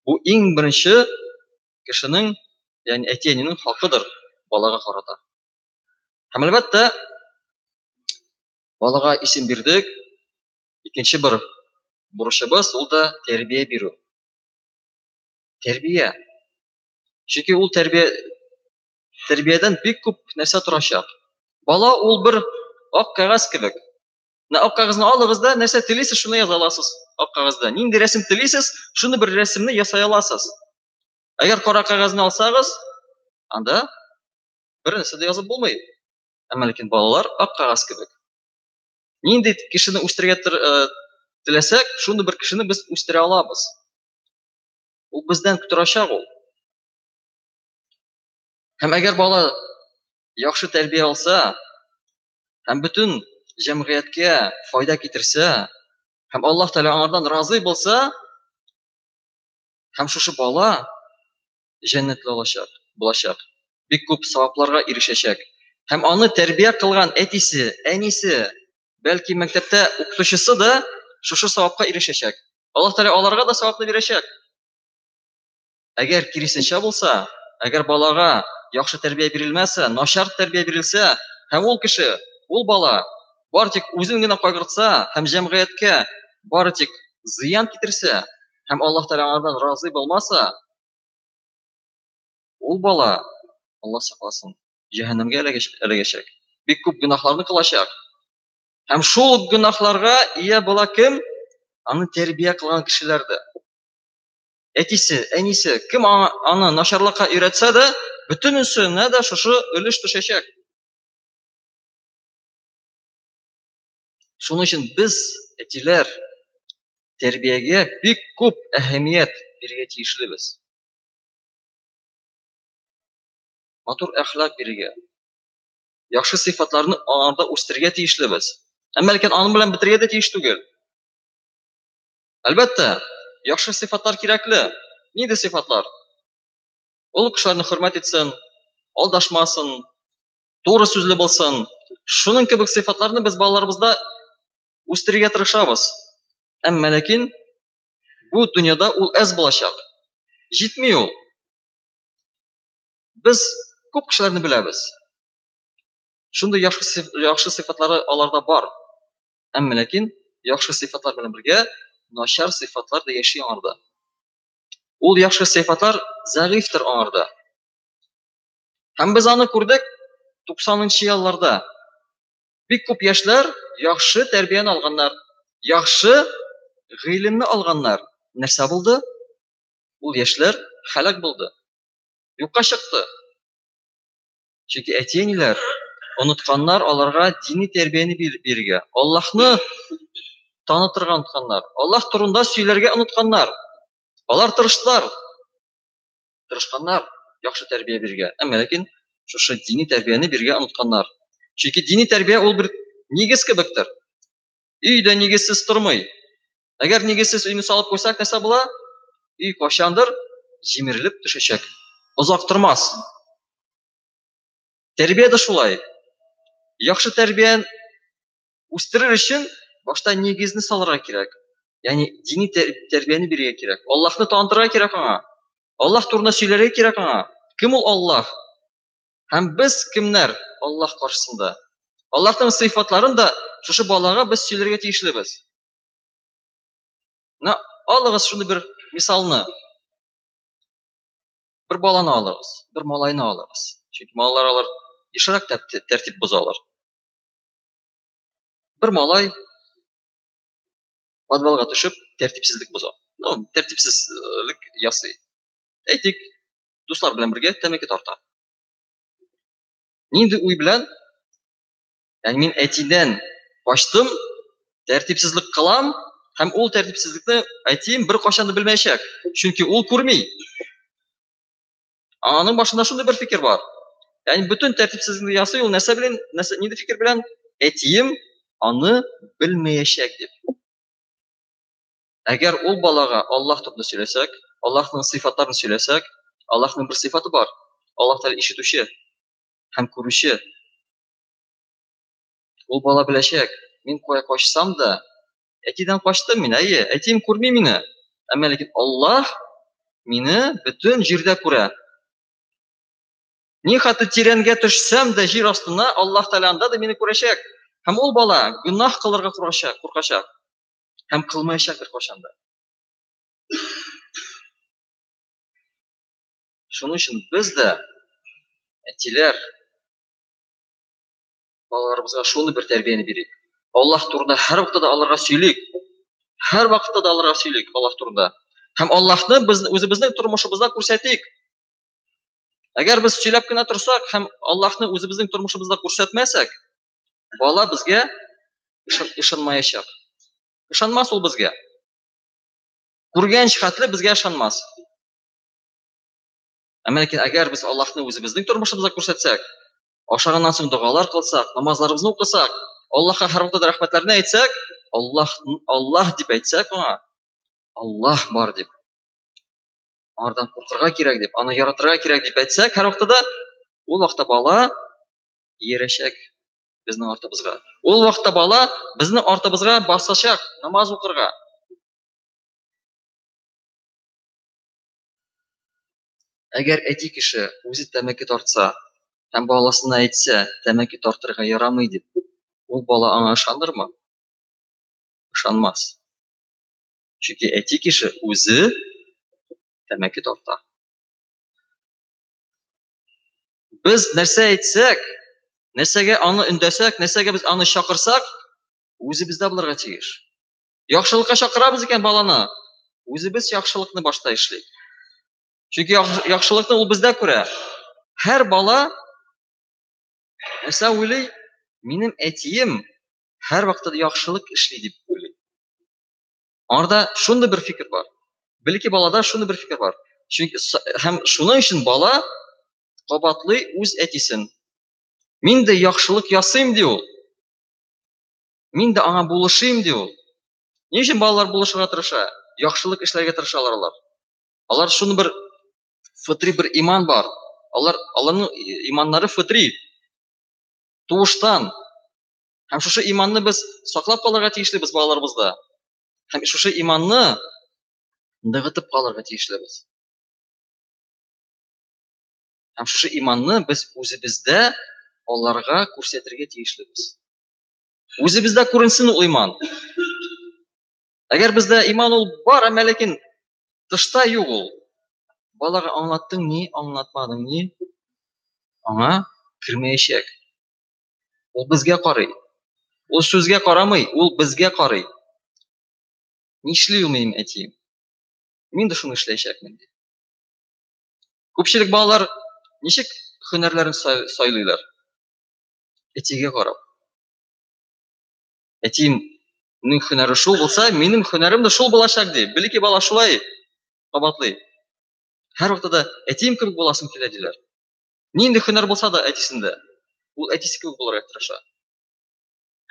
Бу иң беренче кешенең, ягъни әти-әнинең хакыдыр балага карата. Һәм әлбәттә, балага исем бирдек, икенче бер бурычыбыз ул да тәрбия бирү. Тәрбия. Чөнки ул тәрбия тәрбиядән бик күп нәрсә торачак. Бала ул бер ак кәгазь кебек. Менә ак кәгазьне алыгыз да, нәрсә телисез, шуны яза аласыз ак кәгазьдә. Нинди рәсем телисез, шуны бер рәсемне ясай аласыз. Әгәр кара кәгазьне алсагыз, анда бер нәрсә дә язып булмый. Әмма ләкин балалар ак кәгазь кебек. Нинди кешене үстерергә э, теләсәк, шундый бер кешене без үстерә алабыз. Ул бездән торачак ул. Һәм әгәр бала яхшы тәрбия алса һәм бөтен җәмгыятькә файда китерсә, һәм Аллаһ Тәгалә аңардан разый булса, һәм шушы бала җәннәтле булачак, булачак. Бик күп савапларга ирешәчәк. Һәм аны тәрбия кылган әтисе, әнисе, бәлки мәктәптә укытучысы да шушы савапка ирешәчәк. Аллаһ Тәгалә аларга да савапны бирәчәк. Әгәр киресенчә булса, әгәр балага яхшы тәрбия бирелмәсә, начар тәрбия бирелсә, һәм ул кеше, ул бала бары тик үзен генә кайгыртса һәм җәмгыятькә бары тик зыян китерсә, һәм Аллаһ Тәгалә аңардан разый булмаса, ул бала, Аллаһ сакласын, җәһәннәмгә эләгәчәк. Бик күп гөнаһларны кылачак. Һәм шул гөнаһларга ия була кем? Аны тәрбия кылган кешеләр дә. Әтисе, әнисе, кем аны начарлыкка өйрәтсә дә, бөтенесенә дә шушы өлеш төшәчәк. Шуның өчен без, әтиләр, тәрбиягә бик күп әһәмият бирергә тиешлебез. Матур әхлак бирергә, яхшы сыйфатларны аңарда үстерергә тиешлебез. Әмма ләкин аның белән бетерергә дә тиеш түгел. Әлбәттә, яхшы сыйфатлар кирәкле. Нинди сыйфатлар? Ул кешеләрне хөрмәт итсен, алдашмасын, туры сүзле булсын. Шуның кебек сыйфатларны без балаларыбызда үстерергә тырышабыз. Әмма ләкин бу дөньяда ул әз булачак. Җитми ул. Без күп кешеләрне беләбез. Шундый яхшы, яхшы сыйфатлары аларда бар. Әмма ләкин яхшы сыйфатлар белән бергә начар сыйфатлар да яши аңарда. Ул яхшы сыйфатлар зәгыйфьтер аңарда. Һәм без аны күрдек 90-нчы елларда. Бик күп яшьләр яхшы тәрбияне алганнар, яхшы гыйлемне алганнар. Нәрсә булды? Ул яшьләр һәлак булды. Юкка чыкты. Чөнки әти-әниләр онытканнар аларга дини тәрбияне бирергә, Аллаһны танытырга онытканнар, Аллаһ турында сөйләргә онытканнар. Алар тырыштылар, тырышканнар яхшы тәрбия бирергә. Әмма ләкин шушы дини тәрбияне бирергә онытканнар. Чөнки дини тәрбия ул бер нигез кебектер. Өй дә нигезсез тормый. Әгәр нигезсез өйне салып куйсак, нәрсә була? Өй кайчандыр җимерелеп төшәчәк. Озак тормас. Тәрбия дә шулай. Яхшы тәрбия үстерер өчен башта нигезне салырга кирәк. Ягъни дини тәрбияне бирергә кирәк. Аллаһны танытырга кирәк аңа. Аллаһ турында сөйләргә кирәк аңа. Кем ул Аллаһ? Һәм без кемнәр Аллаһ каршысында? Аллаһның сыйфатларын да шушы балага без сөйләргә тиешлебез. Менә алыгыз шундый бер мисалны. Бер баланы алыгыз, бер малайны алыгыз. Чөнки малайлар алар ешрак тәртип бозалар. Бер малай подвалга төшеп тәртипсезлек боза. Ну, тәртипсезлек ясый. Әйтик, дуслар белән бергә тәмәке тарта. Нинди уй белән? Ягъни мин әтидән качтым, тәртипсезлек кылам, һәм ул тәртипсезлекне әтием бер кайчан да белмәячәк, чөнки ул күрми. Аның башында шундый бер фикер бар. Ягъни бөтен тәртипсезлекне ясый ул нәрсә белән, нәрсә, нинди фикер белән? Әтием аны белмәячәк дип. Әгәр ул балага Аллаһ турында сөйләсәк, Аллаһның сыйфатларын сөйләсәк, Аллаһның бер сыйфаты бар. Аллаһ Тәгалә ишетүче һәм күрүче. Ул бала беләчәк, мин кая качсам да, әтидән качтым мин, әйе, әтием күрми мине. Әмма ләкин Аллаһ мине бөтен җирдә күрә. Ни хәтле тирәнгә төшсәм дә җир астына, Аллаһ Тәгалә анда да мине күрәчәк. Һәм ул бала гөнаһ кылырга куркачак, куркачак. Һәм кылмаячак беркайчан да. Шуның өчен без дә, әтиләр, балаларыбызга шуны бер тәрбияне бирик. Аллаһ турында һәр вакытта да аларга сөйлик. Һәр вакытта да аларга сөйлик Аллаһ турында. Һәм Аллаһны без үзебезнең тормышыбызда күрсәтик. Әгәр без сөйләп кенә торсак һәм Аллаһны үзебезнең тормышыбызда күрсәтмәсәк, бала безгә ышанмаячак. Ышанмас ул безгә. Күргән хәтле безгә ышанмас. Әмма ләкин әгәр без Аллаһны үзебезнең тормышыбызда күрсәтсәк, ашаганнан соң догалар кылсак, намазларыбызны укысак, Аллаһка һәрвакытта да рәхмәтләрне әйтсәк, Аллаһ Аллаһ дип әйтсәк аңа, Аллаһ бар дип. Аңардан куркырга кирәк дип, аны яратырга кирәк дип әйтсәк, һәрвакытта да ул вакытта бала иярәчәк безнең артыбызга. Ул вакытта бала безнең артыбызга басачак намаз укырга. Әгәр әти кеше үзе тәмәке тартса һәм баласына әйтсә, тәмәке тартырга ярамый дип, ул бала аңа ышанырмы? Ышанмас. Чөнки әти кеше үзе тәмәке тарта. Без нәрсә әйтсәк, нәрсәгә аны өндәсәк, нәрсәгә без аны чакырсак, үзебездә булырга тиеш. Яхшылыкка чакырабыз икән баланы, үзебез яхшылыкны башта эшлик. Чөнки яхшылыкны ул бездә күрә. Һәр бала нәрсә уйлый? Минем әтием һәр вакытта яхшылык эшли дип уйлый. Аңарда шундый бер фикер бар. Бәлки балада шундый бер фикер бар. Чөнки һәм шуның өчен бала кабатлый үз әтисен. Мин дә яхшылык ясыйм ди ул. Мин дә аңа булышыйм ди ул. Ни өчен балалар булышырга тырыша? Яхшылык эшләргә тырышалар алар. Алар шуны бер фытри бер иман бар. Алар аларның иманнары фытри. Туыштан. Һәм шушы иманны без саклап калырга тиешлебез балаларыбызда. Һәм шушы иманны ныгытып калырга тиешлебез. Һәм шушы иманны без үзебездә аларга күрсәтергә тиешлебез. Үзебездә күренсен ул иман. Әгәр бездә иман ул бар, әмма ләкин тышта юк ул. Балага аңлаттың ни, аңлатмадың ни, аңа кермәячәк. Ул безгә карый. Ул сүзгә карамый, ул безгә карый. Нишли ул минем әтием? Мин дә шуны эшләячәкмен, ди. Күпчелек балалар ничек һөнәрләрен сайлыйлар? Әтигә карап. Әтиемнең һөнәре шул булса, минем һөнәрем дә шул булачак, ди. Бәлки бала шулай кабатлый. Һәрвакытта да әтием кебек буласым килә, диләр. Нинди һөнәр булса да әтисендә, ул әтисе кебек булырга тырыша.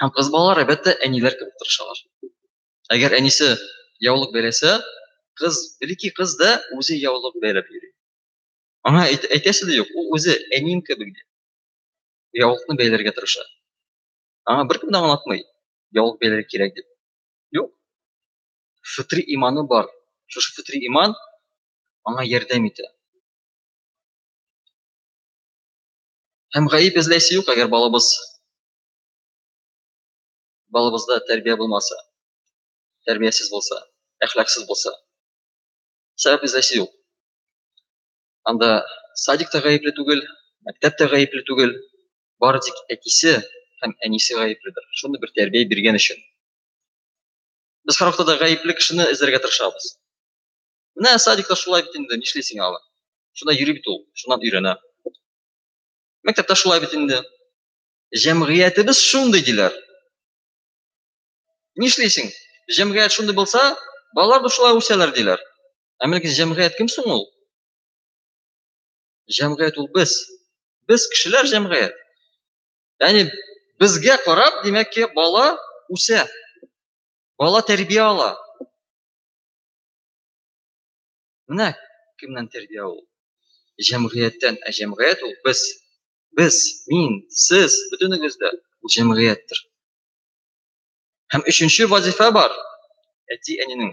Һәм кыз балалар, әлбәттә, әниләр кебек тырышалар. Әгәр әнисе яулык бәйләсә, кыз, бәлки кыз да үзе яулык бәйләп йөри. Аңа әйтәсе дә юк, ул үзе әнием кебек ди. Яулыкны бәйләргә тырыша. Аңа беркем дә аңлатмый, яулык бәйләргә кирәк дип. Юк. Фитри иманы бар. Шушы фитри иман аңа ярдәм итә. Һәм гаеп эзләсе юк, әгәр балабызда тәрбия булмаса, тәрбиясез булса, әхлаксыз булса. Сәбәп эзләсе юк. Анда садик та гаепле түгел, мәктәп тә гаепле түгел, бары тик әтисе һәм әнисе гаепледер. Шундый бер тәрбия биргән өчен. Без һәрвакытта да гаепле кешене эзләргә тырышабыз. Менә садикта шулай бит инде, нишлисең алар? Шунда йөри бит ул, шуннан өйрәнә. Мәктәптә шулай бит инде. Җәмгыятебез шундый диләр. Нишлисең? Җәмгыять шундый булса, балалар да шулай үсәләр диләр. Ә менә җәмгыять кем соң ул? Җәмгыять ул без. Без кешеләр җәмгыять. Ягъни безгә карап, димәк ки, бала үсә. Бала тәрбия ала. Менә кемнән тәрбия ул? Җәмгыятьтән. Ә җәмгыять ул без. Без, мин, сез, бөтенегез дә ул җәмгыятьтер. Һәм өченче вазифа бар әти-әнинең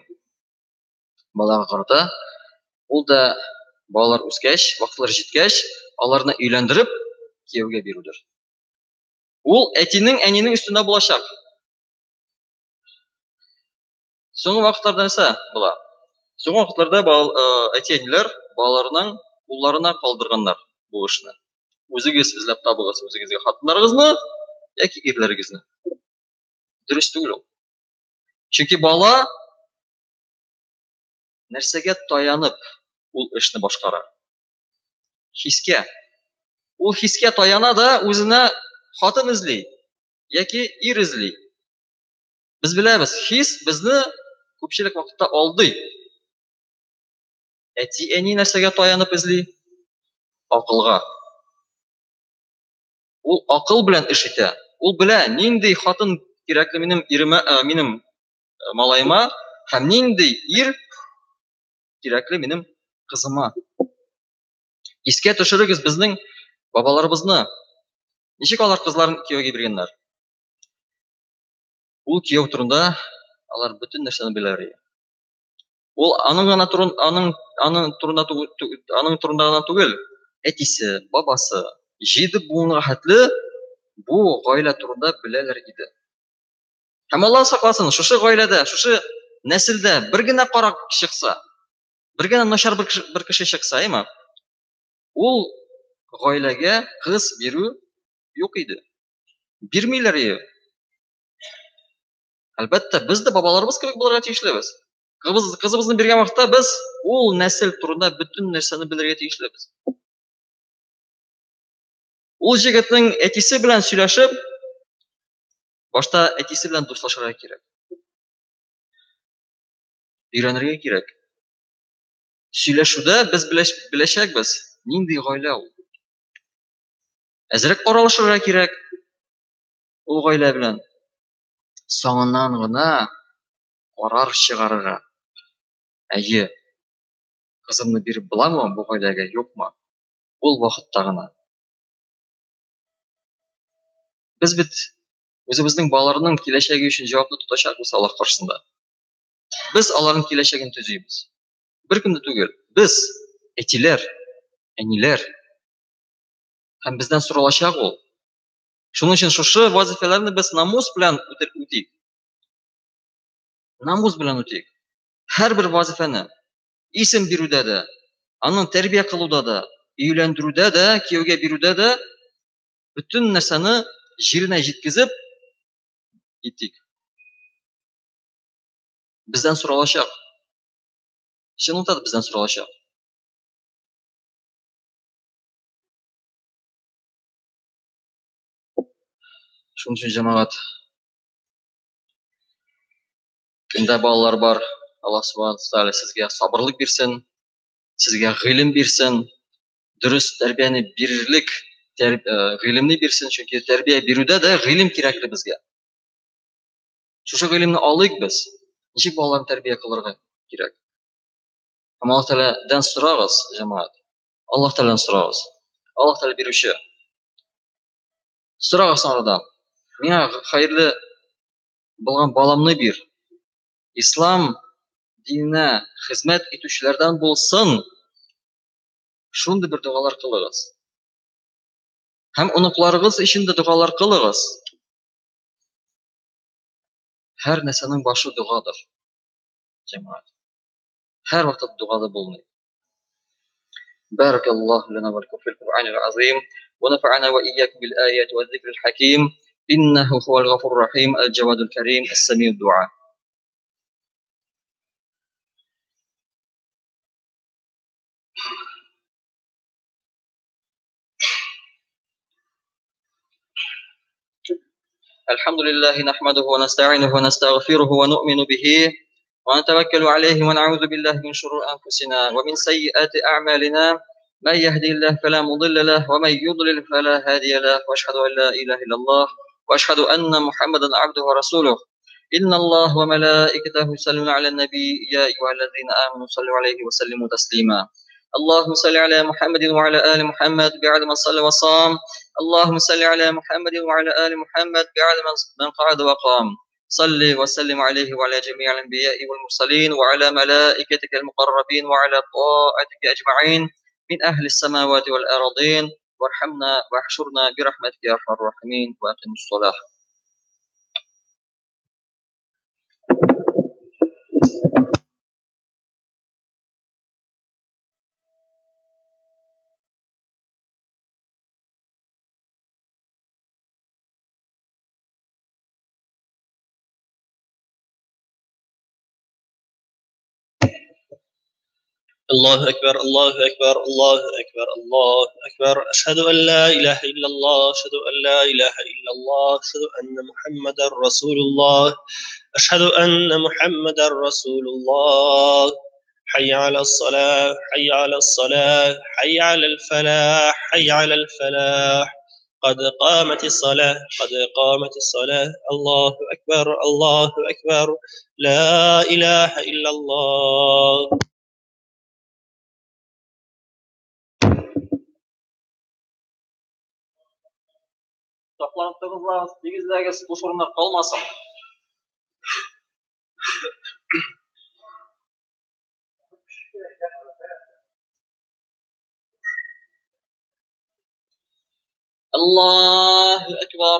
балага карата. Ул да балалар үскәч, вакытлары җиткәч, аларны өйләндереп кияүгә бирүдер. Ул әтинең, әнинең өстендә булачак. Соңгы вакытларда нәрсә була? Соңгы вакытларда әти-әниләр балаларының кулларына калдырганнар бу эшне. Үзегез эзләп табыгыз үзегезгә хатыннарыгызны яки ирләрегезне. Дөрес түгел ул. Чөнки бала нәрсәгә таянып ул эшне башкара? Хискә. Ул хискә таяна да үзенә хатын эзли яки ир эзли. Без беләбез, хис безне күпчелек вакытта алдый. Әти-әни нәрсәгә таянып эзли? Акылга. Ул акыл белән эш итә. Ул белә, нинди хатын кирәкле минем иремә, минем малаема һәм нинди ир кирәкле минем кызыма. Искә төшерегез безнең бабаларыбызны. Ничек алар кызларын кияүгә биргәннәр? Ул кияү турында алар бөтен нәрсәне беләләр иде. Ул аның гына турын, аның, аның турында аның турында гына түгел, әтисе, бабасы, җиде буынга хәтле бу гаилә турында беләләр иде. Һәм Алла сакласын, шушы гаиләдә, шушы нәселдә бер генә карак чыкса, бер генә начар бер кеше чыкса, әйме? Ул гаиләгә кыз бирү юк иде. Бирмиләр иде. Әлбәттә, без дә бабаларыбыз кебек булырга тиешлебез. Кызыбызны биргән вакытта без ул нәсел турында бөтен нәрсәне белергә тиешлебез. Ул җегетнең әтисе белән сөйләшеп, башта әтисе белән дуслашырга кирәк. Өйрәнергә кирәк. Сөйләшүдә без беләчәкбез, нинди гаилә ул. Әзрәк аралашырга кирәк ул гаилә белән. Соңыннан гына карар чыгарырга. Әйе, кызымны биреп буламы бу гаиләгә, юкмы? Ул вакытта гына. Без бит үзебезнең балаларның киләчәге өчен җавапны тотачакбыз Аллаһ каршысында. Без аларның киләчәген төзибез. Беркем дә түгел. Без, әтиләр, әниләр. Һәм бездән соралачак ул. Шуның өчен шушы вазифаларны без намус белән үтик. Намус белән үтик. Һәрбер вазифаны исем бирүдә дә, Аның тәрбия кылуда да, өйләндерүдә дә, кияүгә бирүдә дә бөтен нәрсәне җиренә җиткезеп итик. Бездән соралачак. Чынлыкта да бездән соралачак. Шуның өчен, җәмәгать, кемдә балалар бар, Аллаһ субхана тәгалә сезгә сабырлык бирсен, сезгә гыйлем бирсен, дөрес тәрбияне бирерлек гыйлемне бирсен, чөнки тәрбия бирүдә дә гыйлем кирәкле безгә. Шушы гыйлемне алыйк без. Ничек балаларны тәрбия кылырга кирәк? Һәм Аллаһ Тәгаләдән сорагыз, җәмәгать. Аллаһ Тәгаләдән сорагыз. Аллаһ Тәгалә бирүче. Сорагыз аңардан. Миңа хәерле булган баламны бир. Ислам диненә хезмәт итүчеләрдән булсын. Шундый бер догалар кылыгыз. Һәм оныкларыгыз өчен дә догалар кылыгыз. Һәр нәрсәнең башы догадыр, җәмәгать. Һәр вакыт догада булмый. بارك الله لنا ولكم في القرآن العظيم ونفعنا وإياكم بالآيات والذكر الحكيم إنه هو الغفور الرحيم الجواد الكريم السميع الدعاء. الحمد لله نحمده ونستعينه ونستغفره ونؤمن به ونتوكل عليه ونعوذ بالله من شرور أنفسنا ومن سيئات أعمالنا من يهدي الله فلا مضل له ومن يضلل فلا هادي له وأشهد أن لا إله إلا الله وأشهد أن محمدا عبده ورسوله إن الله وملائكته يصلون على النبي يا أيها الذين آمنوا صلوا عليه وسلموا تسليما اللهم صل على محمد وعلى آل محمد بعد من صلى وصام اللهم صل على محمد وعلى آل محمد بعد من قعد وقام صل وسلم عليه وعلى جميع الأنبياء والمرسلين وعلى ملائكتك المقربين وعلى طاعتك أجمعين من أهل السماوات والأرضين وارحمنا واحشرنا برحمتك يا أرحم الراحمين وأقم الصلاة. الله أكبر الله أكبر الله أكبر الله أكبر أشهد أن لا إله إلا الله أشهد أن لا إله إلا الله أشهد أن محمدا رسول الله أشهد أن محمدا رسول الله حي على الصلاة حي على الصلاة حي على الفلاح حي على الفلاح قد قامت الصلاة قد قامت الصلاة الله أكبر الله أكبر لا إله إلا الله. Сафларны тыгызлагыз, тигезләгез, буш урыннар калмасын. Allahu Akbar.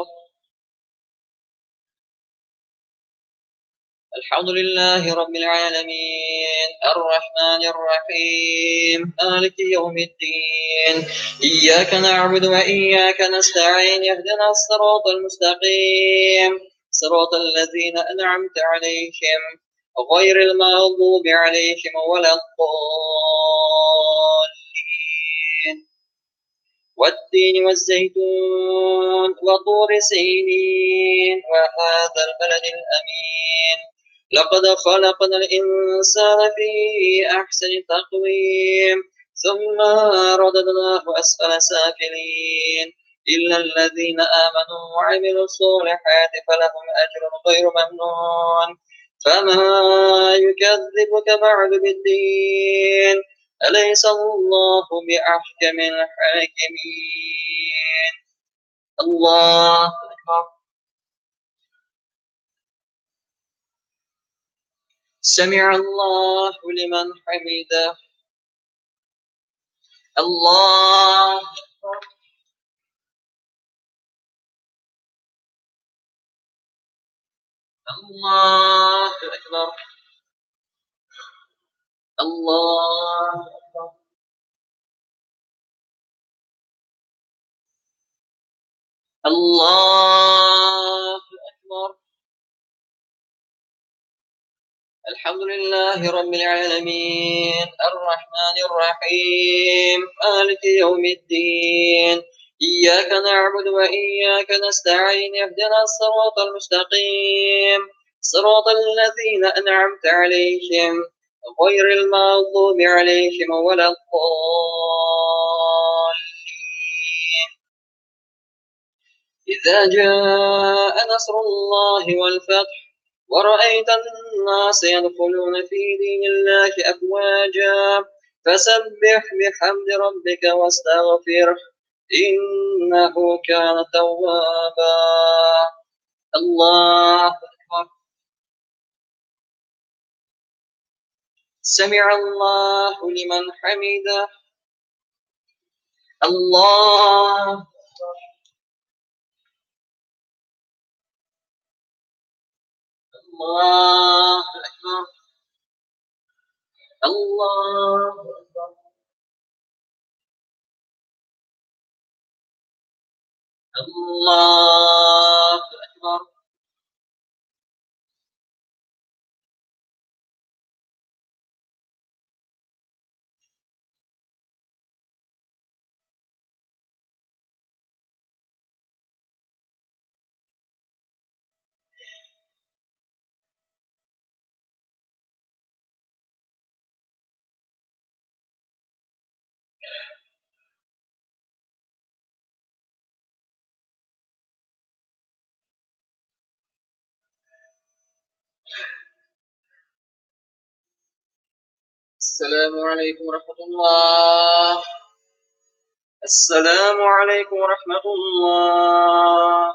الحمد لله رب العالمين الرحمن الرحيم مالك يوم الدين إياك نعبد وإياك نستعين اهدنا الصراط المستقيم صراط الذين أنعمت عليهم غير المغضوب عليهم ولا الضالين. والتين والزيتون وطور سينين وهذا البلد الأمين لقد خلقنا الإنسان في أحسن تقويم ثم رددناه أسفل سافلين إلا الذين آمنوا وعملوا الصالحات فلهم أجر غير ممنون. فما يكذبك بعد بالدين أليس الله بأحكم الحاكمين. الله أكبر. سمع الله لمن حمده. الله أكبر. الله أكبر. الله أكبر. الله أكبر. الحمد لله رب العالمين الرحمن الرحيم مالك يوم الدين إياك نعبد وإياك نستعين اهدنا الصراط المستقيم صراط الذين أنعمت عليهم غير المغضوب عليهم ولا الضالين. إذا جاء نصر الله والفتح ورأيت الناس يدخلون في دين الله أفواجا فسبح بحمد ربك واستغفره إنه كان توابا. الله أكبر. سمع الله لمن حمده. الله أكبر. الله أكبر. الله أكبر. الله أكبر. السلام عليكم ورحمة الله. السلام عليكم ورحمة الله.